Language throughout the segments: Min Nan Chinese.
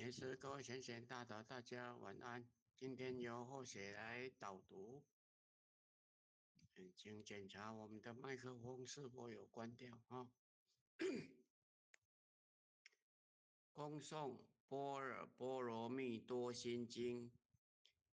莲师，各位贤贤大德，大家晚安。今天由后学来导读，请检查我们的麦克风是否有关掉啊。恭诵《般若波罗蜜多心经》，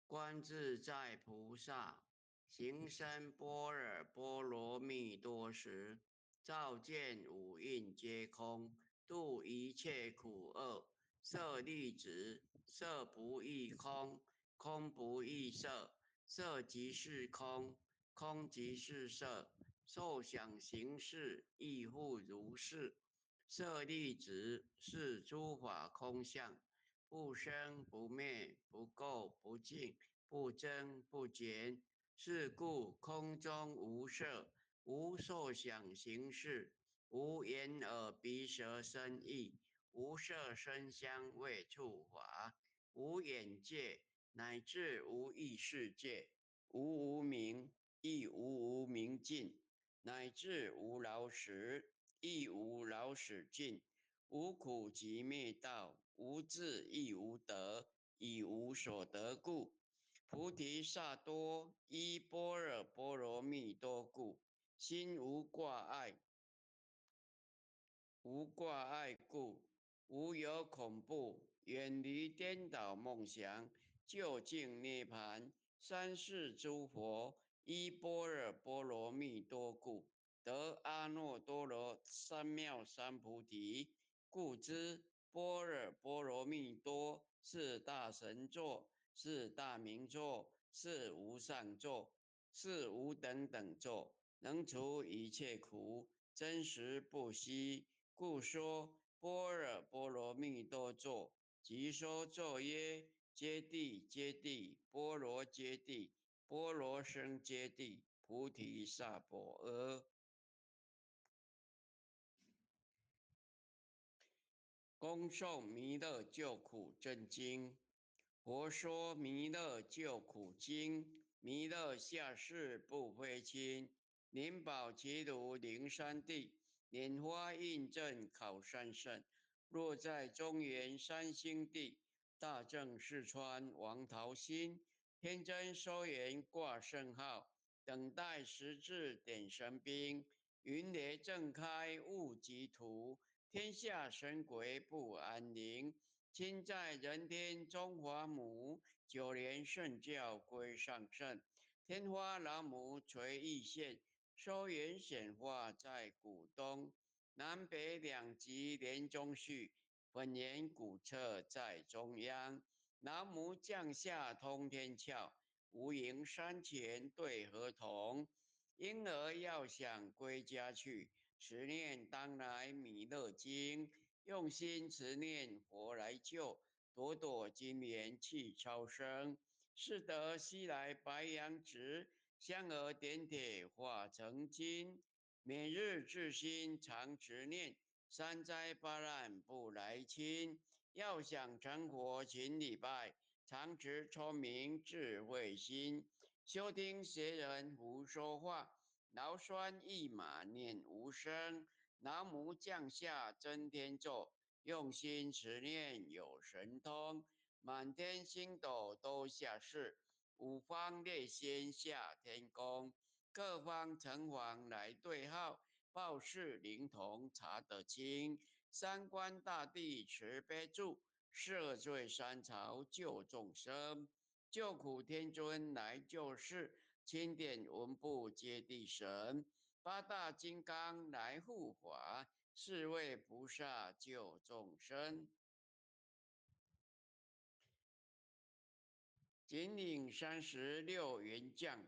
观自在菩萨行深般若波罗蜜多时，照见五蕴皆空，度一切苦厄。舍利子，色不异空，空不异色，色即是空，空即是色，受想行识亦复如是。舍利子，是诸法空相，不生不灭，不垢不净，不增不减。是故空中无色，无受想行识，无眼耳鼻舌身意。无色声香味触法，无眼界，乃至无意识界，无无明，亦无无明尽，乃至无老死，亦无老死尽，无苦集灭道，无智亦无得，以无所得故，菩提萨埵依般若波罗蜜多故，心无挂碍，无挂碍故，无有恐怖，远离颠倒梦想，究竟涅槃。三世诸佛依般若波罗蜜多故，得阿耨多罗三藐三菩提。故知般若波罗蜜多是大神咒，是大明咒，是无上咒，是无等等咒，能除一切苦，真实不虚。故说般若波罗蜜多咒，即说咒曰：揭谛揭谛，波罗揭谛，波罗僧揭谛，菩提萨婆诃。恭诵弥勒救苦真经，佛说弥勒救苦经，弥勒下世不非亲，灵宝齐鲁灵山地。莲花印证考三圣，若在中原三星地，大正四川王桃心，天真收元挂圣号，等待时至点神兵，云雷正开悟极图，天下神鬼不安宁。亲在人天中华母，九莲圣教归上圣，天花老母垂意现。收圆显化在古东，南北两极连中续，本源古刹在中央。老母降下通天窍，无垠山前对河童。婴儿要想归家去，持念当来弥勒经，用心持念佛来救，朵朵金莲气超生。是得西来白羊子。香儿点铁化成金，每日至心常持念，三灾八难不来侵。要想成佛，勤礼拜，常持聪明智慧心，休听邪人胡说话。劳酸一马念无声，老母降下真天咒，用心持念有神通，满天星斗都下世。五方列仙下天宫，各方城隍来对号，报事灵童查得清。三官大帝慈悲助，赦罪三朝救众生，救苦天尊来救世，钦点文部揭谛神，八大金刚来护法，四位菩萨救众生。紧领36员将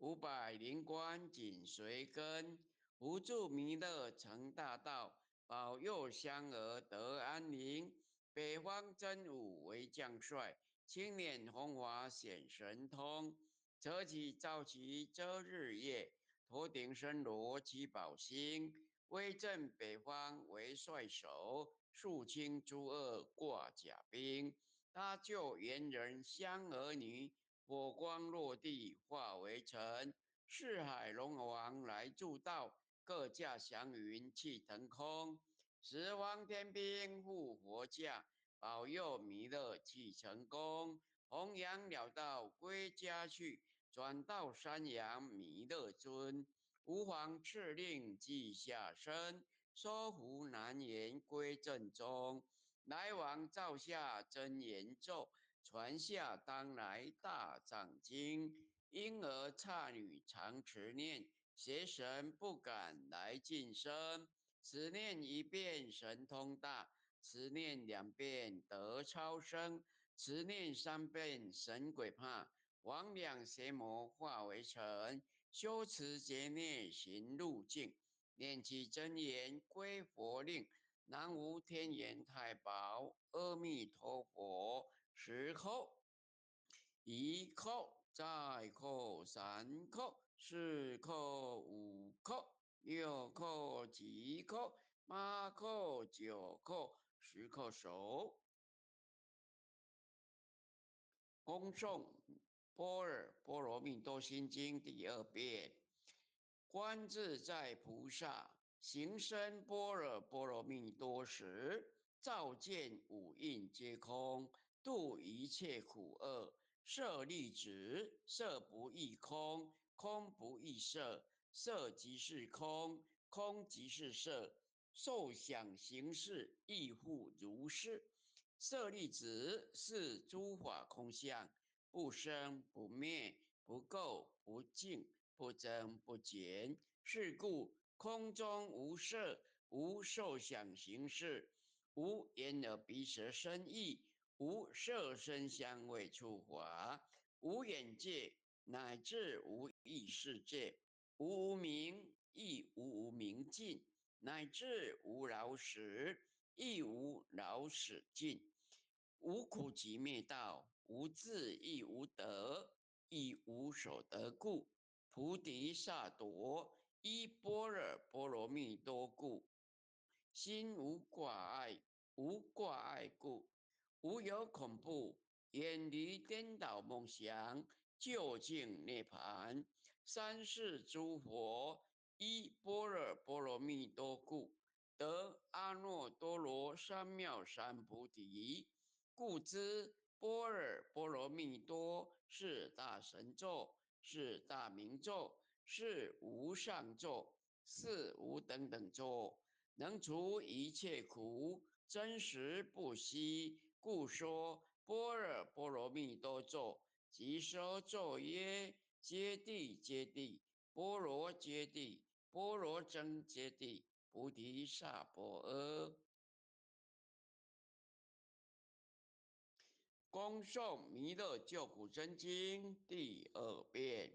，500灵官紧随跟，扶助弥勒成大道，保佑香儿得安宁。北方真武为将帅，青脸红发显神通，扯起皂旗遮日月，头顶森罗七宝星，威震北方为帅首，肃清诸恶挂甲兵。他救猿人香儿女，火光落地化为尘。四海龙王来助道，各驾祥云气腾空。十方天兵护佛驾，保佑弥勒去成功，弘扬了道归家去，转到山阳弥勒尊，吾皇敕令即下身，收服难言归正宗，来王造下真言咒，传下当来大藏经，婴儿刹女常持念，邪神不敢来近身。持念一遍神通大，持念两遍得超生，持念三遍神鬼怕，魍魉邪魔化为尘。修持劫孽行路径，念起真言归佛令。南无天元太保阿弥陀佛。十叩，一叩，再叩，三叩，四叩，五叩，六叩，七叩，八叩，九叩，十叩首。恭诵《般若波罗蜜多心经》第二遍。观自在菩萨行深般若波罗蜜多时，照见五蕴皆空，度一切苦厄。舍利子，色不异空，空不异色，色即是空，空即是色，受想行识亦复如是。舍利子，是诸法空相，不生不灭，不垢不净，不增不减。是故空中无色，无受想行识，无眼耳鼻舌身意，无色声香味触法，无眼界，乃至无意识界，无无明，亦无无明尽，乃至无老死，亦无老死尽，无苦集灭道，无智亦无得，亦无所得故。菩提萨埵依般若波罗蜜多故，心无挂碍，无挂碍故，无有恐怖，远离颠倒梦想，究竟涅槃。三世诸佛依般若波罗蜜多故，得阿耨多罗三藐三菩提。故知般若波罗蜜多是大神咒，是大明咒，是无上咒，是无等等咒，能除一切苦，真实不虚。故说般若波罗蜜多咒，即说咒曰：揭谛揭谛，波罗揭谛，波罗僧揭谛，菩提萨婆诃。恭诵弥勒救苦真经第二遍。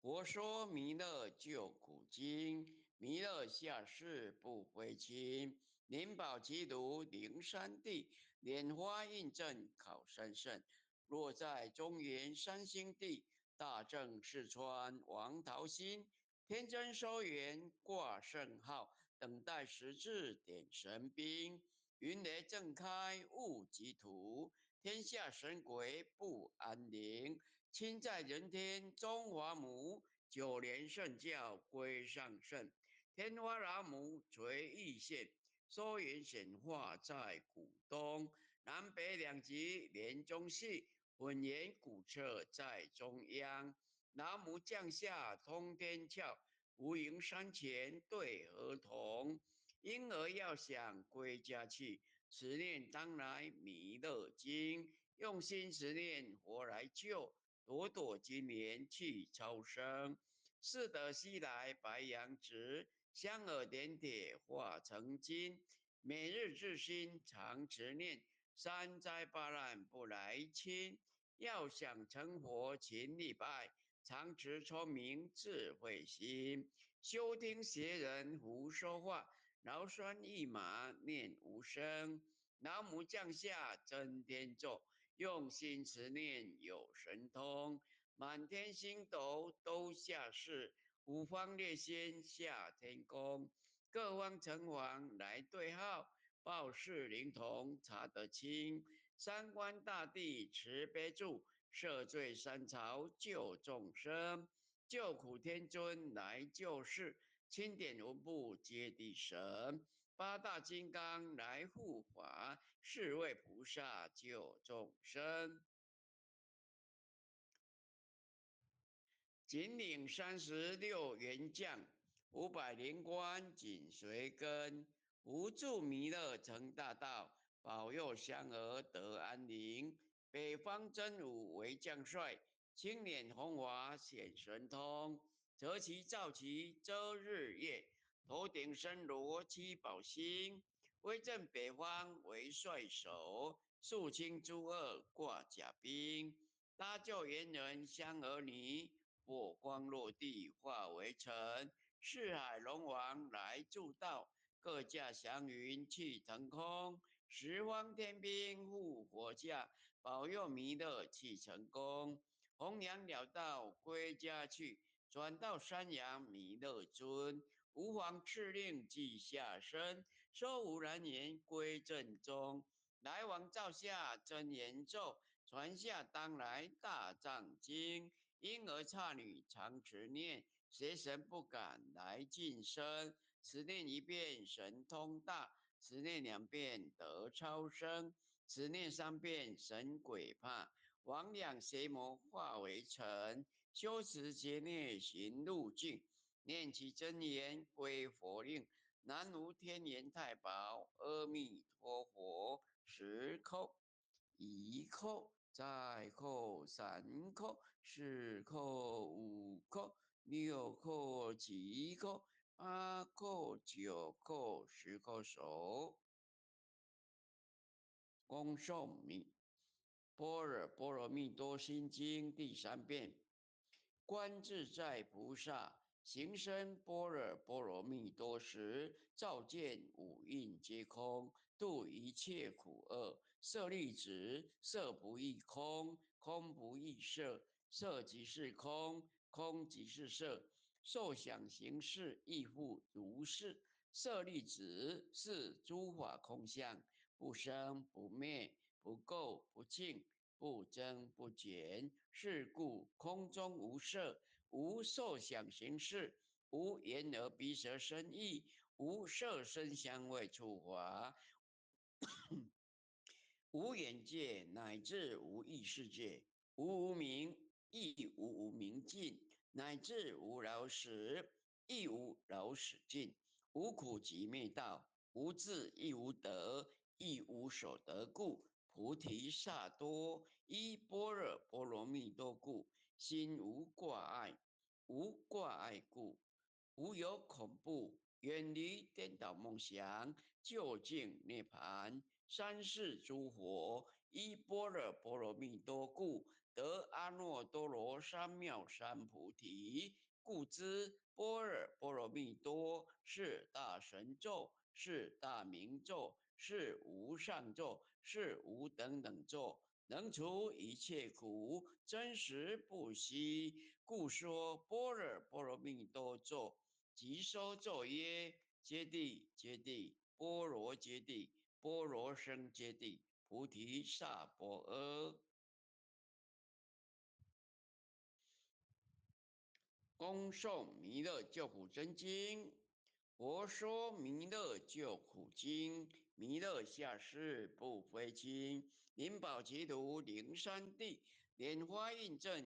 佛说弥勒救苦经，弥勒下世不非亲，灵宝齐读灵山地，莲花印证考三圣。若在中原三星地，大正四川王桃心，天真收元挂圣号，等待时至点神兵。云雷正开悟即土，天下神鬼不安宁。亲在人天中华母，九莲圣教归上圣。天花老母垂玉线，收元显化在古东。南北两极连中系，混元古册在中央。老母降下通天窍，无垠山前对河童。婴儿要想归家去，持念当来弥勒经，用心持念佛来救，朵朵金莲去超生。四德西来白羊子，香耳点铁化成金。每日至心常持念，三灾八难不来侵。要想成佛勤礼拜，常持聪明智慧心。休听邪人胡说话，劳酸一马念无声。老母降下真天咒，用心持念有神通。满天星斗都下世，五方列仙下天宫。各方城隍来对号，报事灵童查得清。三官大帝慈悲助，赦罪三朝救众生。救苦天尊来救世，钦点文部揭谛神。八大金刚来护法，四位菩萨救众生。紧领36员将，500灵官紧随跟，无住弥勒成大道，保佑香儿得安宁。北方真武为将帅，青脸红发显神通，折旗造旗遮日月，头顶身罗七宝星，威震北方为帅首，肃清诸恶挂甲兵，搭救猿人香儿女，火光落地化为尘，四海龙王来助道，各驾祥云去腾空，十方天兵护佛驾，保佑弥勒去成功，弘扬了道归家去，转到山阳弥勒尊，吾皇敕令即下身，说无难言归正宗，来王造下真言咒，传下当来大藏经，婴儿刹女常持念，邪神不敢来近身，持念一遍神通大，持念两遍得超生，持念三遍神鬼怕，魍魉邪魔化为尘，修持劫孽行路径，念其真言归佛令，南无天元太保阿弥陀佛。10叩，1叩，再叩，3叩，4叩，5叩，6叩，7叩，8叩，9叩，10叩首。恭诵弥般若波罗蜜多心经第3遍。观自在菩萨行深般若波罗蜜多时，照见五蕴皆空，度一切苦厄。舍利子，色不异空，空不异色，色即是空，空即是色，受想行识亦复如是。舍利子，是诸法空相，不生不灭，不垢不净，不增不减。是故空中无色，无受想行识，无眼耳鼻舌身意，无色声香味触法，无眼界，乃至无意识界，无无明，亦无无明尽，乃至无老死，亦无老死尽，无苦集灭道，无智亦无得，亦无所得故。菩提萨多依般若波罗蜜多故，心无挂碍，无挂碍故，无有恐怖，远离颠倒梦想，究竟涅槃。三世诸佛依般若波罗蜜多故，得阿耨多罗三藐三菩提。故知般若波罗蜜多是大神咒，是大明咒，是无上咒，是无等等咒，能除一切苦，真实不虚。故说般若波罗蜜多咒。即说咒曰：揭谛，揭谛，波罗揭谛，波罗僧揭谛，菩提萨婆诃。恭诵弥勒救苦真经。佛说弥勒救苦经，弥勒下世不非亲，灵宝其土灵山地，莲花印证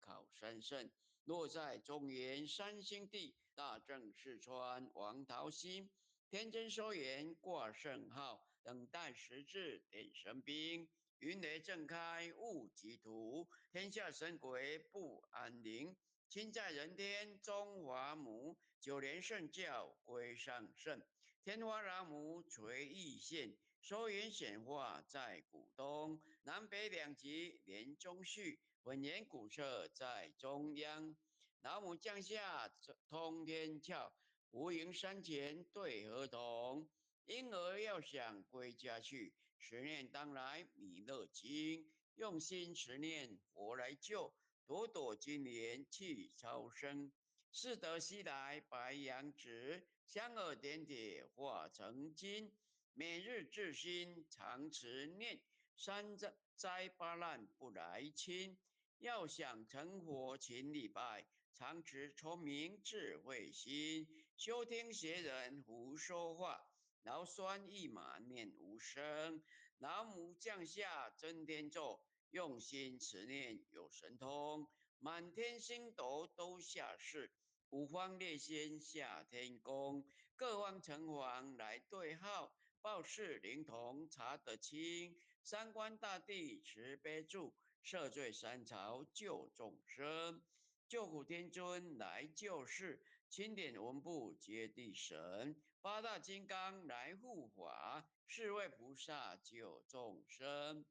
考三圣，落在中原三星地，大正四川王桃心，天真收言挂圣号，等待时至点神兵，云雷震开悟极图，天下神鬼不安宁。亲在人天中华母，九莲圣教归上圣，天花老母垂意现，收圆显化在古东，南北两极连中续，本源古刹在中央，老母降下通天窍，无垠山前对合同，婴儿要想归家去，十念当来弥勒经，用心持念佛来救。朵朵金莲去超生，四德西来白羊子，香耳点铁化成金。每日至心常持念，三灾八难不来侵。要想成佛，勤礼拜，常持聪明智慧心，休听邪人胡说话。劳酸一马念无声，老母降下真天咒，用心持念有神通，满天星斗都下世，五方列仙下天宫，各方城隍来对号，报事灵童查得清，三官大帝慈悲助，赦罪三朝救众生，救苦天尊来救世，钦点文部揭谛神，八大金刚来护法，四位菩萨救众生。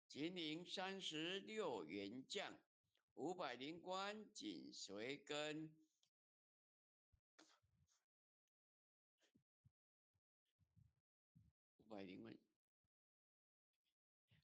金陵36员将，500灵官紧随跟。500灵官，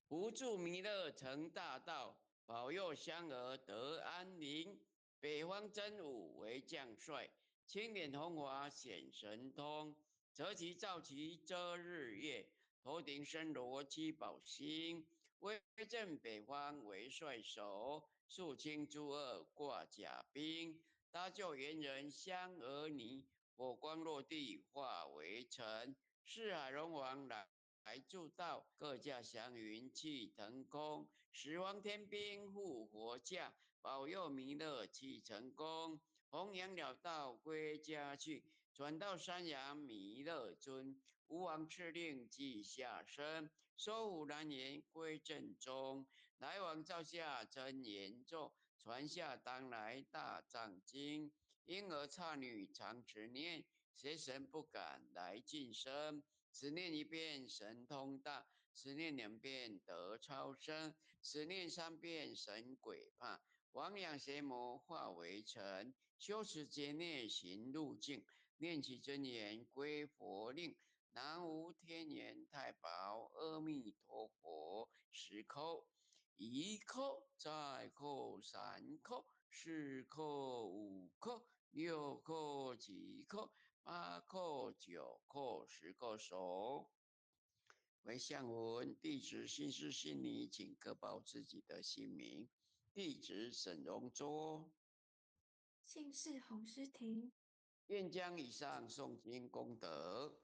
扶助弥勒成大道，保佑香儿得安宁。北方真武为将帅，青脸红华显神通，择其造其遮日月，头顶身罗七宝星，威震北方为帅首，肃清诸恶挂甲兵，搭救猿人香儿尼，火光落地化为尘，四海龙王来助道，各驾祥云气腾空，十方天兵护佛驾，保佑弥勒气成功，弘扬了道归家去，转到山阳弥勒尊，吴王敕令即下生，收五难言归正宗，来往造下真言咒，传下当来大藏经，婴儿刹女常持念，邪神不敢来近身。持念一遍神通大，持念两遍得超生，持念三遍神鬼怕。亡养邪魔化为尘，修持劫孽行路径，念起真言归佛令。南无天元太保阿弥陀佛。十叩，一叩，再叩，三叩，四叩，五叩，六叩，七叩，八叩，九叩，十叩首。回向文，弟子姓氏姓名，请各报自己的姓名。弟子沈荣卓，姓氏洪诗婷。愿将以上诵经功德，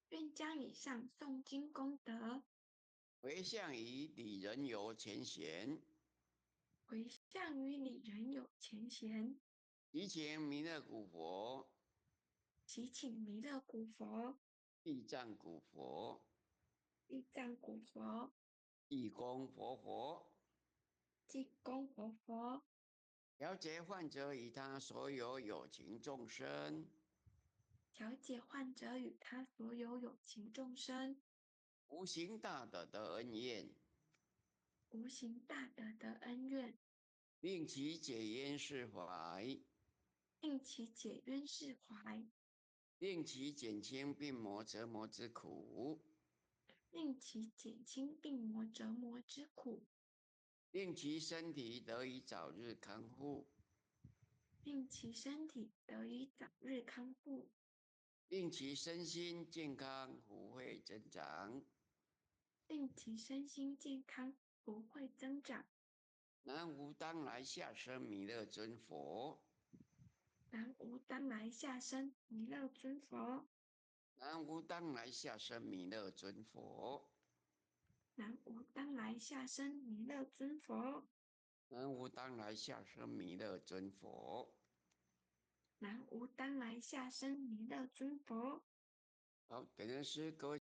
愿将以上诵经功德，回向于礼仁友前贤，回向于礼仁友前贤，祈请弥勒古佛，祈请弥勒古佛，地藏古佛，地藏古佛，济公活佛，济公活佛，调节患者与他所有有情众生，调解患者与他所有有情众生，无形大德的恩怨，无形大德的恩怨，令其解冤释怀，令其解冤释怀，令其减轻病魔折磨之苦，令其减轻病魔折磨之苦，令其身体得以早日康复，令其身体得以早日康复，令其身心健康，福慧增长，令其身心健康，福慧增长。南无当来下生弥勒尊佛。南无当来下生弥勒尊佛。南无当来下生弥勒尊佛。南无当来下生弥勒尊佛。南无当来下生弥勒尊佛。南无当来下生弥勒尊佛。好，感恩师各位。